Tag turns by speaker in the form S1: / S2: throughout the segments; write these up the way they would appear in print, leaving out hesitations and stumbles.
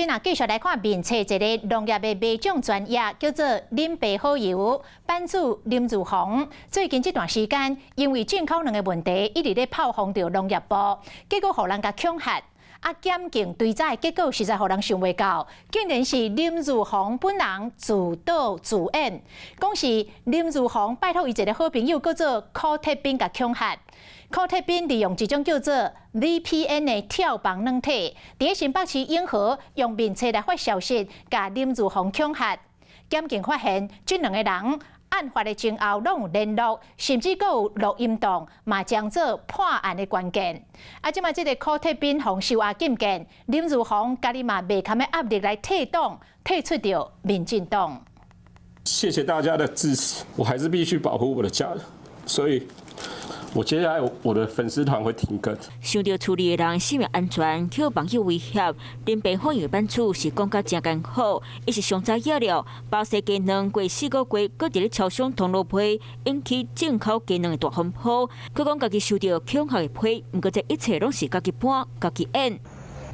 S1: 咱若繼續來看面冊一个農業的賣種專頁，叫做林爸好友版主林如紅。最近這段時間，因為進口卵的問題，一直咧炮轟著農業部，結果予人共恐嚇。啊，檢警追查的結果實在予人想袂到，竟然是林如紅本人自導自演，講是林如紅拜託伊一个好朋友叫做柯鐵斌共恐嚇。柯鐵斌利用一種叫做 VPN 的跳房軟體，佇新北市永和用面冊來發消息，共林如紅恐嚇。檢警發現，這兩个人案發的前後攏有聯絡，甚至閣有錄音檔，嘛將做破案的關鍵。啊，這馬這个柯鐵斌予收押禁見，林如紅家己嘛袂堪的壓力來退黨，退出著民進黨。
S2: 謝謝大家的支持，我還是必須保護我的家人，所以我接下來我的粉絲團會停更。
S3: 想著厝裡的人生命安全，予網友威脅，林爸好友版主是講甲誠艱苦，伊是上知影了。巴西雞卵過4個月，閣佇咧超商通路賣，引起進口雞卵的大風波。閣講家己收著恐嚇的批，毋過這一切攏是家己搬、家己演。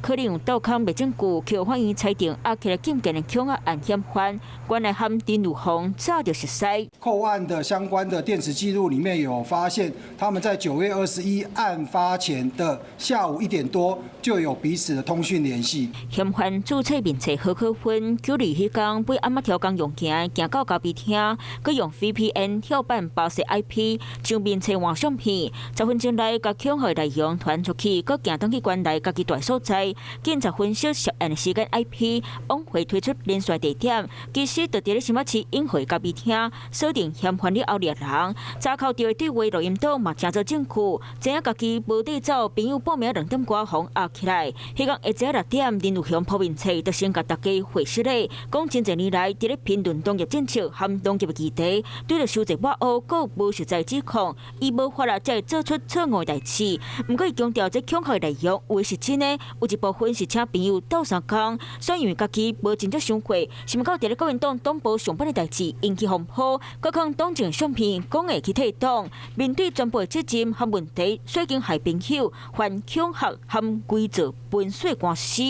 S3: 可能有倒空賣證據，予法院裁定押起來禁見的恐嚇案嫌犯，原來和林如紅早就熟似。
S4: 扣案的相關的電子記錄裡面有發現，他們在9月21案發前的下午1點多就有彼此的通訊聯繫。
S3: 嫌犯註冊面冊何可芬，9月彼工買暗仔調工用行，行到咖啡廳，閣用 VPN 跳版巴西 IP，將面冊換相片，10分鐘內共恐嚇內容傳出去，閣行轉去關內家己蹛所在。警察分析涉案的時間 IP，往回推出連續地點，其實就佇咧新北市永和咖啡廳鎖定嫌犯了後掠人，查扣著的對話錄音檔嘛成做證據，知影家己無地走，朋友報名2點外予押起來。彼工下晝6點，林如雄 po 面冊，就先共大家回釋咧，講真濟年來佇咧評論農業政策和農業議題，對著收濟抹烏，閣無實在指控，伊無法啊，才會做出錯誤的代誌。毋過伊強調，這恐嚇內容有的是真的，有一部分是請朋友鬥相共，所以因為家己無真正想過，想袂到佇咧國民黨黨部上班的代誌引起風波，閣看黨政相片講會去退黨，面對全部的責任和問題，稅經害朋友犯恐嚇和偽造分稅官司。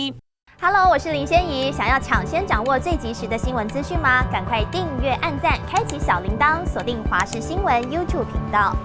S5: Hello，我是林仙怡，想要搶先掌握最及時的新聞資訊嗎？趕快訂閱、按讚、開啟小鈴鐺，鎖定華視新聞 YouTube 頻道。